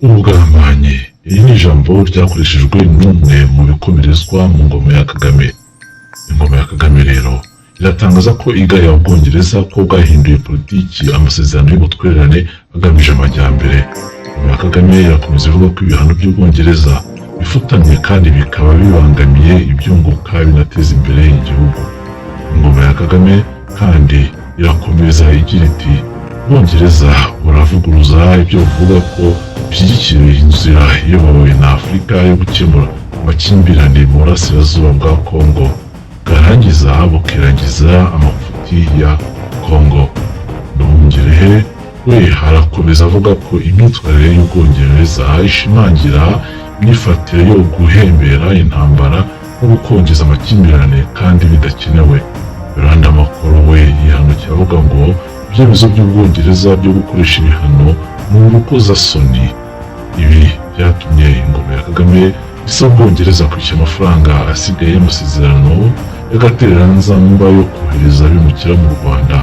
Ubugambanyi, iri ni ijambo ryakoreshejwe n'umwe mu bikomerezwa mu ngoma ya Kagame. Ingoma ya Kagame rero iratangaza ko igaya Ubwongereza ko bwahinduye politiki amasezerano y'ubutwererane agamije amajyambere. Ingoma ya Kagame irakomeza ivuga ko ibihano by'Ubwongereza bifutamye kandi bikaba bibangamiye ibyunguka binateza imbere igihugu. Ingoma ya Kagame kandi irakomeza igira iti: "Ubwongereza buravuguruza ibyo buvuga ko bushyigikiye inzira iyobowe na Afurika yo gukemura amakimbirane mu burasirazuba bwa Kongo, bwarangiza bukirangiza amafuti ya Kongo." Nduhungirehe we arakomeza avuga ko imyitwarire y'Ubwongereza ishimangira imyifatire yo guhembera intambara no gukongeza amakimbirane kandi bidakenewe. Yolande Makolo we yihanukira avuga ngo ibyemezo by'Ubwongereza byo gukoresha ibihano ni urukozasoni. Ibi byatumye ingoma ya Kagame isaba Ubwongereza kwishyura amafaranga asigaye y'amasezerano y'agatereranzamba yo kohereza abimukira mu Rwanda,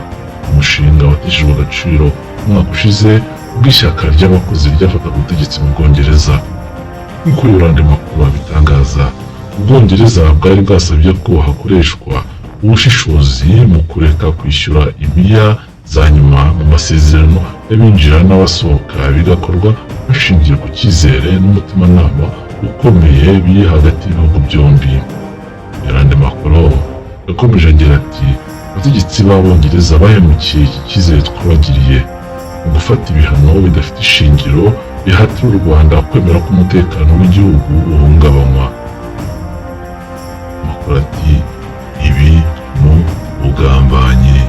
umushinga wateshejwe agaciro umwaka ushize ubwo ishyaka ry'abakozi ryafataga ubutegetsi mu Bwongereza. Nk'uko Yolande Makolo abitangaza, Ubwongereza bwari bwasabye ko hakoreshwa ubushishozi mu kureka kwishyura impiya za nyuma mu masezerano y'abinjira n'abasohoka, bigakorwa hashingiwe ku cyizere n'umutimanama ukomeye biri hagati y'ibihugu byombi. Yolande Makolo yakomeje agira ati: "Abategetsi b'Abongereza bahemukiye iki cyizere twabagiriye mu gufata ibihano bidafite ishingiro bihatira u Rwanda kwemera ko umutekano w'igihugu uhungabanywa." Makolo ati: "Ibi ni ubugambanyi."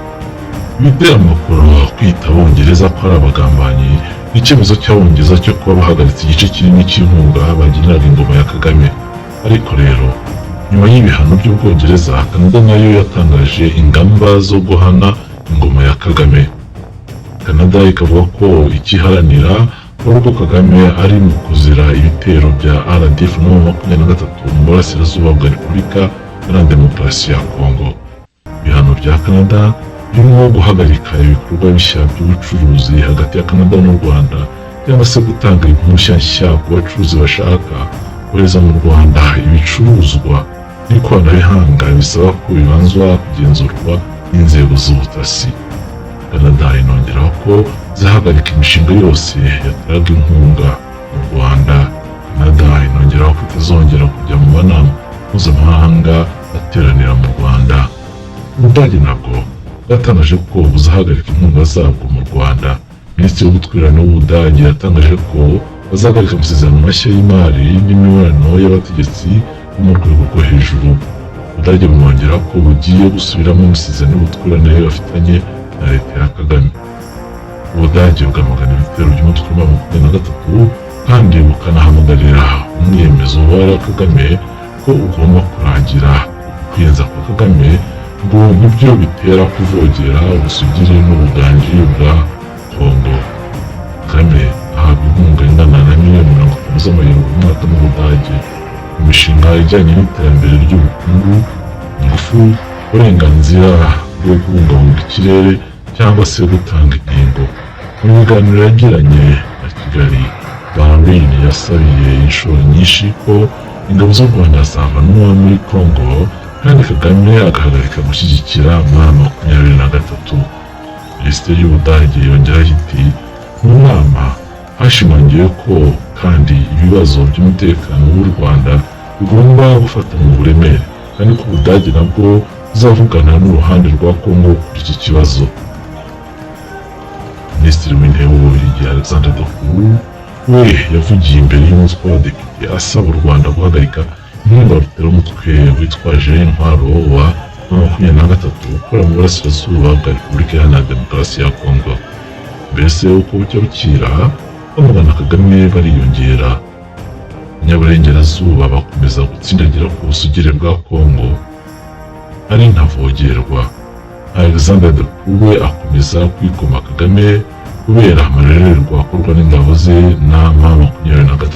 Ibitera Makolo kwita Abongereza ko ari abagambanyi ni icyemezo cy'Abongereza cyo kuba bahagaritse igice kinini cy'inkunga bageneraga ingoma ya Kagame. Ariko rero nyuma y'ibihano by'Ubwongereza, Canada nayo yatangaje ingamba zo guhana ingoma ya Kagame. Canada ikavuga ko ikiharanira ari uko Kagame ari mu kuzira ibitero bya RDF na 23 mu burasirazuba bwa Repubulika Iharanira Demokarasi ya Kongo. Ibihano bya Canada birimo guhagarika ibikorwa bishya by'ubucuruzi hagati ya Canada n'u Rwanda, cyangwa se gutanga impushya nshya ku bacuruzi bashaka kohereza mu Rwanda ibicuruzwa n'ikoranabuhanga bisaba ko bibanzwa kugenzurwa n'inzego z'ubutasi. Canada inongeraho ko izahagarika imishinga yose yateraga inkunga mu Rwanda. Canada inongeraho ko itazongera kujya mu manama mpuzamahanga ateranira mu Rwanda. Ubudage nabwo bwatangaje ko buzahagarika inkunga zabwo mu Rwanda. Minisitiri w'Ubutwererane w'Ubudage yatangaje ko bazahagarika amasezerano mashya y'imari n'imibonano y'abategetsi bo mu rwego rwo hejuru. Ubudage bunongera ko bugiye gusubiramo amasezerano y'ubutwererane bafitanye na leta ya Kagame. Ubudage bwamagana ibitero by'umutwe wa 23 kandi bukanahamagarira umwiyemezo wa Kagame ko ugomba kurangira. Kwiyenza kwa Kagame ngo nibyo bitera kuvogera ubusugire n'ubuganji bwa Kongo. Kagame ahabwa inkunga ingana na miliyoni 50 z'amayero buri mwaka n'Ubudage mu mishinga ijyanye n'iterambere ry'ubukungu, ingufu, uburenganzira bwo kubungabunga ikirere cyangwa se gutanga inkingo. Mu biganiro yagiranye na Kigali, Berlin yasabiye inshuro nyinshi ko ingabo z'u Rwanda zavanwa muri Congo kandi Kagame agahagarika gushyigikira M23. Minisiteri y'Ubudage yongeraho iti: "Mu nama hashimangiwe ko kandi ibibazo by'umutekano w'u Rwanda bigomba gufatanwa uburemere, kandi ko Ubudage nabwo buzavugana n'uruhande rwa Congo kuri iki kibazo." Minisitiri w'Intebe w'Ububiligi, Alexander De Croo, we yavugiye imbere y'umutwe w'abadepite asaba u Rwanda guhagarika inkunga rutera umutwe witwaje intwaro wa 23 ukorera mu burasirazuba bwa Repubulika Iharanira Demokarasi ya Kongo. Mbese uko bucya bukira, bamagana Kagame bariyongera. Abanyaburengerazuba bakomeza gutsindagira ku busugire bwa Kongo ari ntavogerwa. Alexander De Croo we akomeza kwikoma Kagame kubera amarorerwa akorwa n'ingabo ze na M23.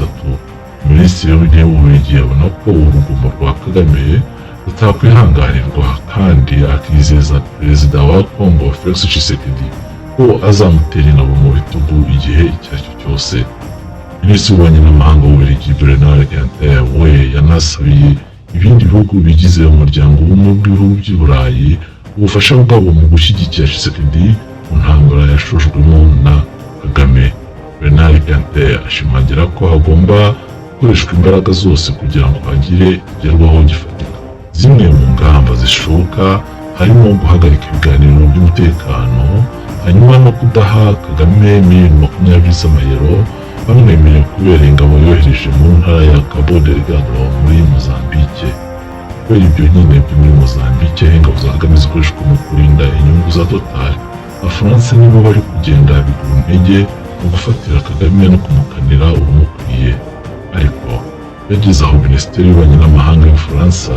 Minisitiri w'Intebe w'Ububiligi abona ko urugomo rwa Kagame rutakwihanganirwa, kandi akizeza Perezida wa Congo Felix Tshisekedi ko azamutera ingabo mu bitugu igihe icyo ari cyo cyose. Minisitiri w'Ububanyi n'Amahanga w'Ububiligi, Bernard Quintin, we yanasabiye ibindi bihugu bigize Umuryango w'Ubumwe bw'Ibihugu by'i Burayi ubufasha bwabo mu gushyigikira Tshisekedi mu ntambara yashojwemo na Kagame. Bernard Quintin ashimangira ko hagomba gukoreshwa imbaraga zose kugira ngo hagire ikigerwaho gifatika. Zimwe mu ngamba zishoboka harimo guhagarika ibiganiro by'umutekano, hanyuma no kudaha Kagame miliyoni 20 z'amayero bamwemereye kubera ingabo yohereje mu ntara ya Cabo Delgado muri Mozambique. Kubera ibyo nyine byo muri Mozambique, aho ingabo za Kagame zikoreshwa mu kurinda inyungu za Total, Abafaransa nibo bari kugenda bigura intege mu gufatira Kagame no kumukanira urumukwiye. Ariko yageze aho Minisiteri y'Ububanyi n'Amahanga y'Ubufaransa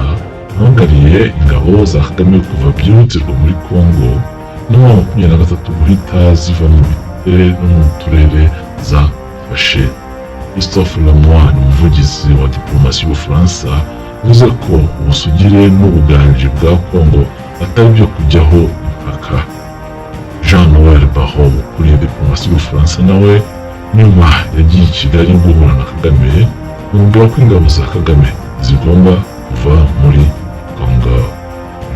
ihamagariye ingabo za Kagame kuva byihutirwa muri Congo no mu 23 guhita ziva mu bitere no mu turere zafashe. Christophe Lemoine, umuvugizi wa diplomasi y'Ubufaransa, yavuze ko ubusugire n'ubuganji bwa Congo atari byo kujyaho impaka. Jean Noel Barrot, ukuriye diplomasi y'Ubufaransa, nawe nyuma yagiye i Kigali guhura na Kagame, bamubwira ko ingabo za Kagame zigomba kuva muri Congo.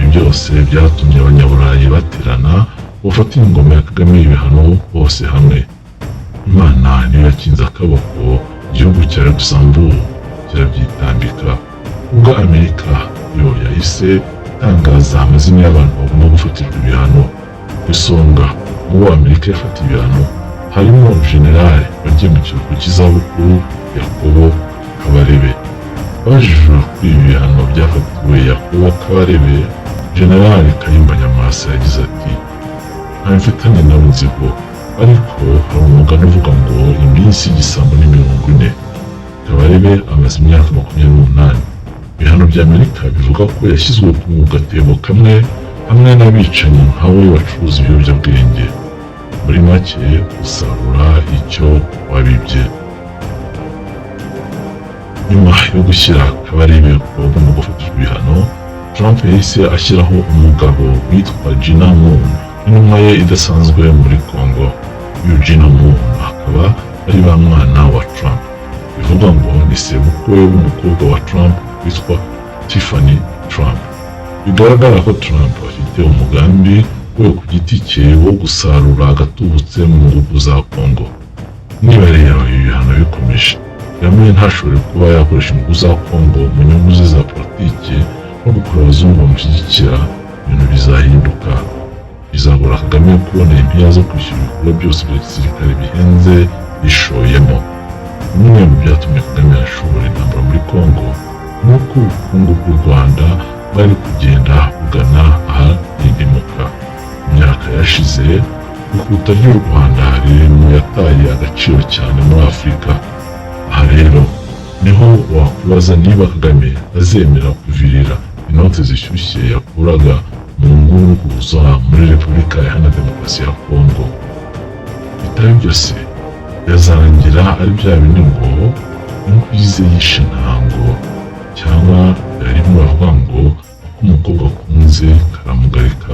Ibi byose byatumye Abanyaburayi baterana bafatira ingoma ya Kagame ibihano bose hamwe. Imana niyo yakinze akaboko, igihugu cya Luxembourg kirabyitambika, ubwo Amerika yo yahise itangaza amazina y'abantu bagomba gufatirwa ibihano. Ku isonga mu bo Amerika yafatiye ibihano harimo Generali wagiye mu kiruhuko cy'izabukuru, Yakobo Kabarebe. Abajijwe kuri ibi bihano byafatiwe Yakobo Kabarebe, Generali Kayumba Nyamwasa yagize ati: "Nta mfitanye nawe inzigo, ariko hari umugani uvuga ngo iminsi y'igisambo ni 40. Kabarebe amaze imyaka 28. Ibihano bya Amerika bivuga ko yashyizwe mu gatebo kamwe hamwe n'abicanyi nkawe bacuruza ibiyobyabwenge. Muri make, usarura icyo wabibye." Nyuma yo gushyira Kabarebe ku bagomba gufatirwa ibihano, Trump yahise ashyiraho umugabo witwa Gina Moon, intumwa ye idasanzwe muri Congo. Uyu Gina Moon akaba ari ba mwana wa Trump, bivuga ngo ni sebukwe w'umukobwa wa Trump witwa Tiffany Trump. Bigaragara ko Trump afite umugambi we ku giti cye wo gusarura agatubutse mu ngugu za Congo. Niba rero ibi bihano bikomeje, Kagame ntashobore kuba yakoresha ingufu za Congo mu nyungu ze za politiki no gukurura abazungu bamushyigikira, ibintu bizahinduka. Bizagora Kagame kubona impiya zo kwishyura ibikorwa byose bya gisirikare bihenze yishoyemo. Bimwe mu byatumye Kagame ashobora intambara muri Congo ni uko ubukungu bw'u Rwanda bwari kugenda bugana aharindimuka. Mu myaka yashize, ikuta ry'u Rwanda riri mu yataye agaciro cyane muri Afurika. Aha rero niho wakwibaza niba Kagame azemera kuvirira inote zishyushye yakuraga mu ngungu muri Repubulika Iharanira Demokarasi ya Kongo. Bitaba ibyo se, birazarangira ari bya bindi ngo ingwize yishe intango, cyangwa rimwe bavuga ngo uko umukobwa akunze karamugarika.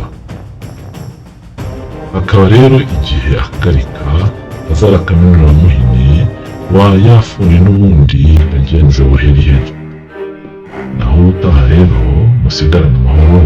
Akaba rero igihe akagarika azarakaminura muhini wa yafuni n'ubundi yagenze buheriheri. Naho ubutaha rero, musigarane amahoro.